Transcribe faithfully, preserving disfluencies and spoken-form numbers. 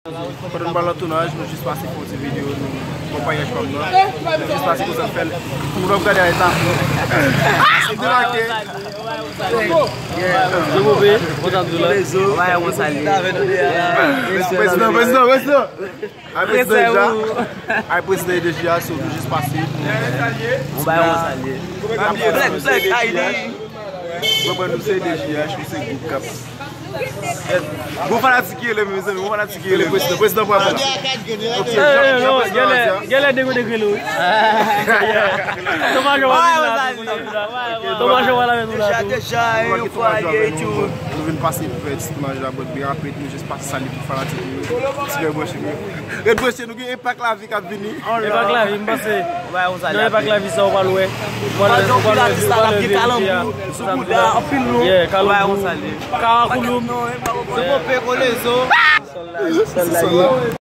Pandan nou pral nan tounaj, nou jis pase fè yon ti videyo, nou konpayaj pa m nan. Nou jis pase konsa fè l. Moun ap gade a eta. Debake. Yeah. Yo bobe, kontan di la. Prezidan, prezidan, prezidan. Ay prezidan deja. Ay prezidan deja, so nou jis pase. Mwen bay yon salye. Black, black, Haiti. Mwen pran nou se D J H, nou se gwoup k ap Gwo fanatik ki rele, mezanmi, gwo fanatik ki rele. Prezidan, prezidan pral la. Ok, Jean, Jean Prezidan. Genlè, genlè degoute grelo, wi. Ton Majò wè la, ton Majò wè la, men nou la tou. Deja, deja, yon fwa ye tou. Nou vin pase pou fè ti tounaj la, bòt byen rapid, nou jis pase salye tout fanatik nou yo. Ti fè branche nou. Ret branche nou, gen Enpak Lavi k ap vini. Enpak Lavi, m panse. Nan Enpak Lavi sa, ou pral wè. Ou pral wè, ou pral wè, ou pral wè vye vye a. Sou bouda, anpil lou. Yeah, kalonbou. Karakouloum. Se pope kolezo. Sòl la, sòl la.